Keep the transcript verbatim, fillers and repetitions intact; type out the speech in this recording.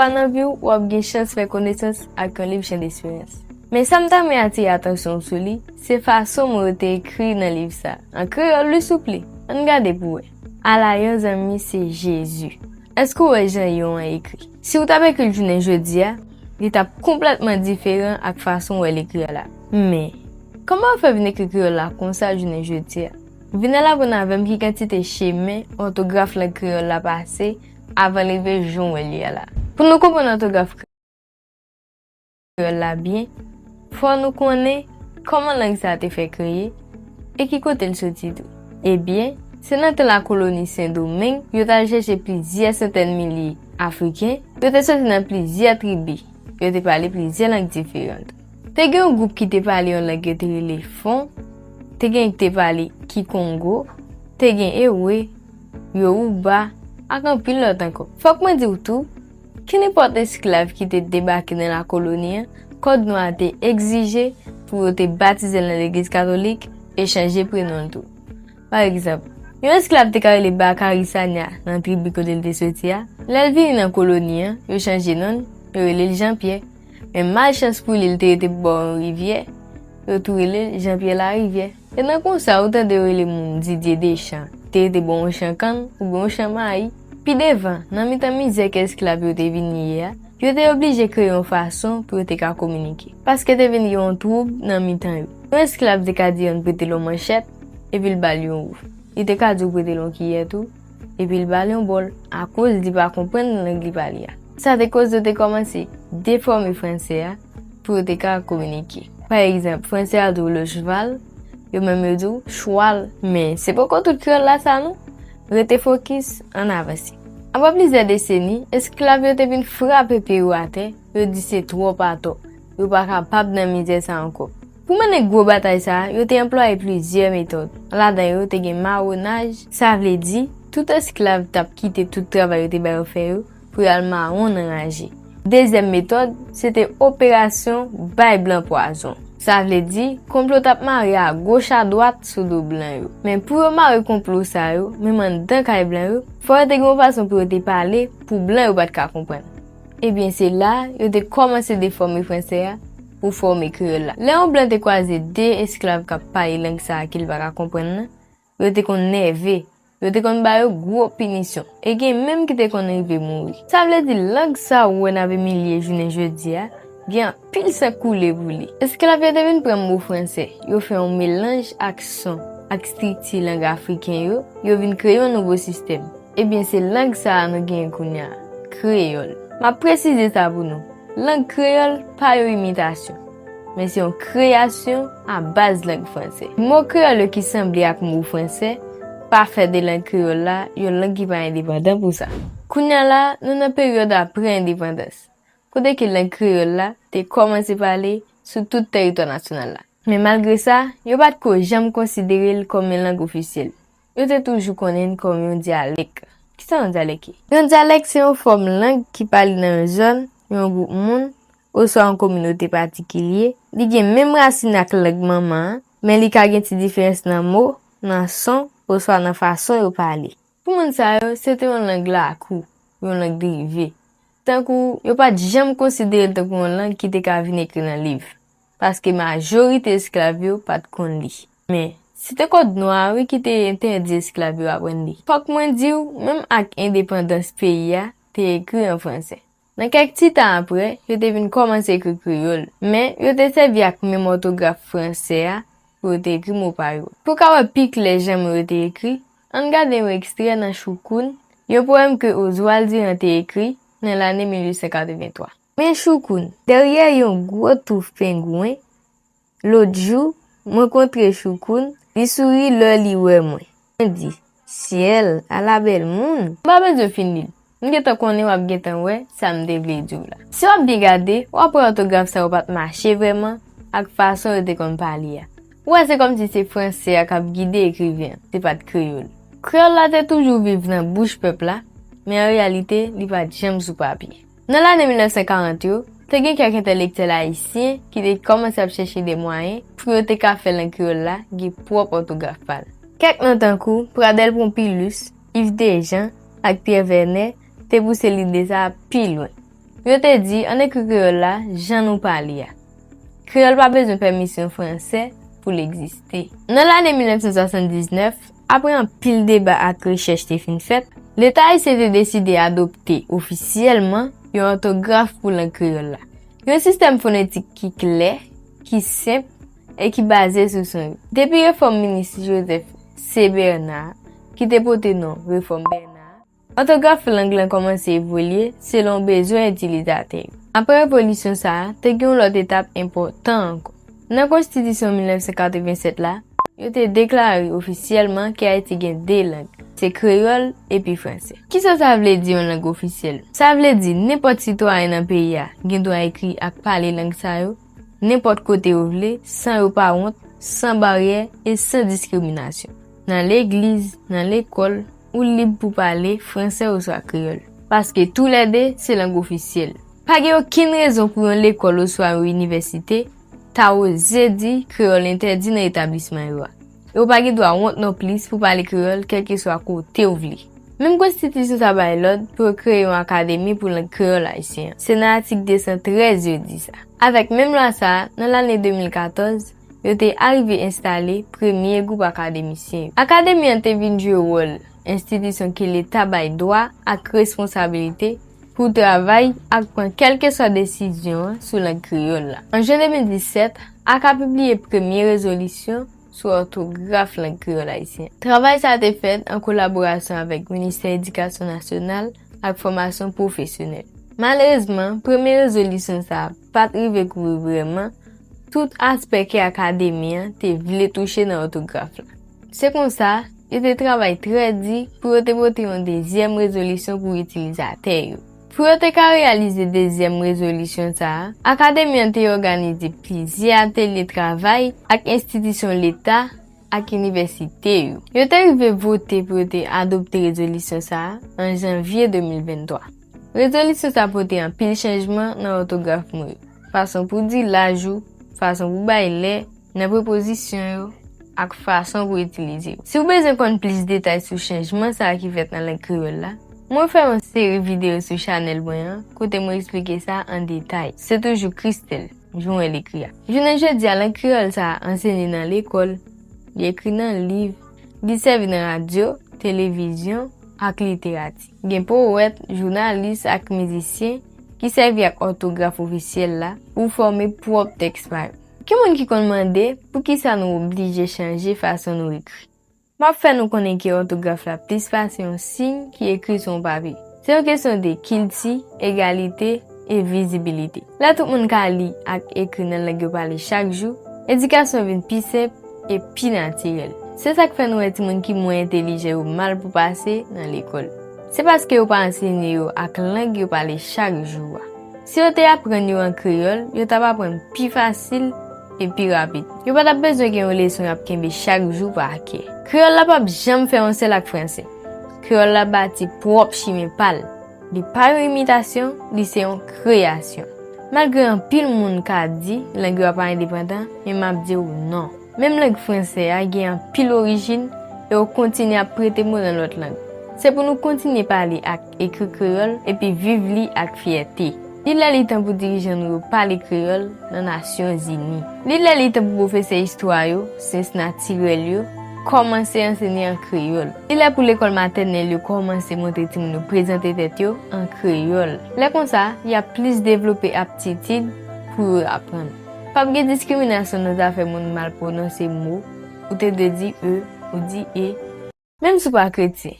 Fwa nan vi w, w ap gen chans fè konesans ak yon liv Chan Desperans. Men sa m ta renmen atire atansyon w sou li, se fason mo yo te ekri nan liv sa a. An kreyòl, wi, souple. Ann gade pou w wè. Ala yon zanmi, se Jezi. Èske w wè jan yo an ekri? Si w t ap ekri l jounen jodi a, li t ap konplètman diferan ak fason w wè l ekri a la. Men, kòman yo fè vin ekri kreyòl la konsa jounen jodi a? Vin al aprann avè m ki kantite chemen òtograf lang kreyòl la pase avan l rive jan w wè l ye a la. Pou nou konprann òtograf kreyòl la byen, fò nou konnen kòman lang sa a te fè kreye e ki kote l soti tou. Ebyen, se nan tan lakoloni Sendomeng yo t al chèche plizyè santèn milye Afriken, yo te soti nan plizyè tribi, yo te pale plizyè lang diferan tou. Te gen yon gwoup ki te pale yon lang yo te rele Fon, te gen ki te pale Kikongo, te gen Ewe, Yoruba, ak anpil lòt ankò. Fòk mwen di w tou, kenenpòt esklav ki te debake nan lakoloni an, kòd nwa a te egzije pou yo te batize l nan legliz katolik e chanje prenon l tou. Pa egzanp, yon esklav te ka rele Bakari Sanya nan tribi kote l te soti a. Lè l vini nan koloni an, yo chanje non l, yo rele l Jan Pyè. Men malchans pou li, li te rete bò yon rivyè, yo tou rele l Jan Pyè Larivyè. E nan konsa, ou tande yo rele moun Didye Dechan, te rete bò yon chan kann oubyen yon chan mayi. Pi devan, nan mitan mizè ke esklav yo te vin ye a, yo te oblije kreye yon fason pou yo te ka kominike. Paske te vin gen yon twoub nan mitan yo. Yon esklav te ka di yo ann prete l yon manchèt, epi l ba l yon wou. Li te ka di w prete l yon kiyè tou, epi l ba l yon bòl, akoz li pa konprann lang li pale a. Sa te koz yo te kòmanse defòme fransè a pou yo te ka kominike. Pa egzanp, fransè a di w le cheval, yo menm yo di w chwal. Men, se poko tout kreyòl la sa non. Rete fokis, ann avanse. Apre plizyè deseni, esklav yo te vin frape pye yo atè, yo di se twòp atò, yo pa kapab nan mizè sa ankò. Pou mennen gwo batay sa a, yo te anplwaye plizyè metòd. Ladan yo te gen mawonaj, sa vle di, tout esklav t ap kite tout travay yo te ba yo fè yo pou y al mawon nan raje. Dezyèm metòd, se te operasyon bay blan pwazon. Sa vle di, konplo t ap mare agoch adwat sou do blan yo. Men pou yo mare konplo sa yo, menm anndan kay blan yo, fò yo te gen yon fason pou yo te pale pou blan yo pa t ka konprann. Ebyen, se la yo te kòmanse defòme fransè a pou fòme kreyòl la. Lè yon blan te kwaze de esklav k ap pale lang sa a ke l pa ka konprann nan, yo te konn nève, yo te konn ba yo gwo pinisyon, e gen menm ki te konn rive mouri. Sa vle di lang sa ou wè n ap imilye jounen jodi a, gen anpil san koule pou li. Esklav yo te vin pran mo fransè, yo fè yon melanj ak son, ak estrikti lang afriken yo, yo vin kreye yon nouvo sistèm. Ebyen, se lang sa a nou genyen kounye a, kreyòl. M ap presize sa pou nou. Lang kreyòl pa yon imitasyon, men se yon kreyasyon a baz lang fransè. Mo kreyòl yo ki sanble ak mo fransè pa fè de lang kreyòl la yon lang ki pa endepandan pou sa. Kounye a la, nou nan peryòd apre endepandans, kote ke lang kreyòl la te kòmanse pale sou tout tèritwa nasyonal la. Men malgre sa, yo pa t ko janm konsidere l kòm yon lang ofisyèl. Yo te toujou konnen l kòm yon dyalèk. Kisa yon dyalèk ye? Yon dyalèk se yon fòm lang ki pale nan yon zòn, yon gwoup moun, oswa yon kominote patikilye. Li gen menm rasin ak lang manman an, men li ka gen ti diferans nan mo, nan son, oswa nan fason yo pale. Pou moun sa yo, se te yon lang lakou, yon lang derive. Tankou yo pa t janm konsidere l tankou yon lang ki te ka vin ekri nan liv, paske majorite esklav yo pa t konn li. Men, se te kòd nwa a, wi, ki te entèdi esklav yo aprann li. Fòk mwen di w, menm ak endepandans peyi a, te ekri an fransè. Nan kèk ti tan apre, yo te vin kòmanse ekri kreyòl, men yo te sèvi ak menm òtograf fransè a pou yo te ekri mo pa yo. Pou w ka wè pi klè jan mo yo te ekri, ann gade yon ekstrè nan Choukoun, yon powèm ke Oswald Durand te ekri nan lane mil uit san katrevenntwa. Men Choukoun, dèyè yon gwo touf pengwen, lòt jou, mwen kontre Choukoun, li souri lè li wè mwen. Mwen di, "Syèl, ala bèl moun!" M pa bezwen fin li l. M gentan konnen w ap gentan wè sa m te vle di w la. Si w ap byen gade, w ap wè òtograf sa yo pa t mache vrèman ak fason yo te konn pale a. Ou wè, se kòmsi se fransè a k ap gide ekriven an, se pa t kreyòl. Kreyòl la te toujou viv nan bouch pèp la, men an reyalite, li pa t janm sou papye. Nan lane mil nèf san karant yo, te gen kèk entèlektyèl ayisyen ki te kòmanse ap chèche de mwayen pou yo te ka fè lang kreyòl la gen pwòp òtograf pa l. Kèk non tankou Pradel Pompilus, Yves Dejean ak Pierre Vernet te pouse lide sa a pi lwen. Yo te di, ann ekri kreyòl la jan nou pale a. Kreyòl pa bezwen pèmisyon fransè pou l egziste. Nan lane mil nèf san swasanndiznèf, apre anpil deba ak rechèch te fin fèt, Leta ayisyen te deside adopte ofisyèlman yon òtograf pou lang kreyòl la. Yon sistèm fonetik ki klè, ki senp e ki baze sou son yo. Depi refòm minis Joseph C. Bernard, ki te pote non Refòm Bernard, òtograf lang lan kòmanse evolye selon bezwen itilizatè yo. Apre evolisyon sa a, te gen yon lòt etap enpòtan ankò. Nan Konstitisyon mil nèf san katrevennsèt la, yo te deklare ofisyèlman ke Ayiti gen de lang, se kreyòl epi fransè. Kisa sa vle di yon lang ofisyèl? Sa vle di nenpòt sitwayen nan peyi a gen dwa ekri ak pale lang sa yo nenpòt kote yo vle, san yo pa wont, san baryè e san diskriminasyon. Nan legliz, nan lekòl, ou lib pou pale fransè oswa kreyòl, paske toulède se lang ofisyèl. Pa gen okenn rezon pou yon lekòl oswa yon inivèsite ta oze di kreyòl entèdi nan etablisman yo a. E w pa gen dwa wont nonplis pou pale kreyòl kèlkeswa kote w vle. Menm konstitisyon sa bay lòd pou yo kreye yon akademi pou lang kreyòl ayisyen an. Se nan atik de san trèz yo di sa. Avèk menm lwa sa a, nan lane de mil katòz, yo te arive enstale premye gwoup akademisyen yo. Akademi an te vin jwe wòl enstitisyon ke Leta bay dwa ak responsabilite pou travay ak pran kèlkeswa desizyon an sou lang kreyòl la. An jen de mil disèt, aka pibliye premye rezolisyon sou òtograf lang kreyòl ayisyen. Travay sa a te fèt an kolaborasyon avèk Ministè Edikasyon Nasyonal ak Fòmasyon Pwofesyonèl. Malerezman, premye rezolisyon sa a pa t rive kouvri vrèman tout aspè ke akademi an te vle touche nan òtograf la. Se konsa, yo te travay trè di pou yo te pote yon dezyèm rezolisyon pou itilizatè yo. Pou yo te ka reyalize dezyèm rezolisyon sa a, akademi an te òganize plizyè atelye travay ak enstitisyon Leta ak inivèsite yo. Yo te rive vote pou yo te adopte rezolisyon sa a an janvye de mil venntwa. Rezolisyon sa a pote anpil chanjman nan òtograf mo yo, fason pou di laj ou, fason pou bay lè nan prepozisyon yo, ak fason pou itilize yo. Si w bezwen konn plis detay sou chanjman sa a ki fèt nan lang kreyòl la, mwen fè yon seri videyo sou chanèl mwen an kote mwen eksplike sa an detay. Se toujou Christelle, Jounèl Ekri a. Jounen jodi a, lang kreyòl sa a ansenye nan lekòl, li ekri nan liv, li sèvi nan radyo, televizyon, ak literati. Gen powèt, jounalis ak mizisyen ki sèvi ak òtograf ofisyèl la pou fòme pwòp tèks pa yo. Gen moun ki konn mande poukisa nou oblije chanje fason nou ekri. M ap fè nou konnen ke òtograf la plis pase yon siy ki ekri sou yon papye. Se yon kesyon de kilti, egalite e vizibilite. Lè tout moun ka li ak ekri nan lang yo pale chak jou, edikasyon vin pi senp e pi natirèl. Se sa k fè nou wè timoun ki mwen entelijan yo mal pou pase nan lekòl. Se paske yo pa ansenye yo ak lang yo pale chak jou a. Si yo te aprann yo an kreyòl, yo t ap aprann pi fasil e pi rapid. Yo pa t ap bezwen gen yon leson y ap kenbe chak jou pa kè. Kreyòl la p ap janm fè yon sèl ak fransè. Kreyòl la bati pwòp chimen pa l. Li pa yon imitasyon, li se yon kreyasyon. Malgre anpil moun ka di lang yo a pa endepandan, men m ap di w non. Menm lang fransè a gen anpil orijin e yo kontinye ap prete mo nan lòt lang. Se pou nou kontinye pale ak ekri kreyòl epi viv li ak fyète. Li lè li tan pou dirijan nou yo pale kreyòl nan Nasyonzini. Li lè li tan pou pwofesè istwa yo, syans natirèl yo, kòmanse ansenye an kreyòl. Li lè pou lekòl matènèl yo kòmanse montre timoun yo prezante tèt yo an kreyòl. Lè konsa, y ap plis devlope aptitid pou yo aprann. P ap gen diskriminasyon nan zafè moun mal pwononse mo, ou te dwe di e, ou di e. Menm si w pa kretyen,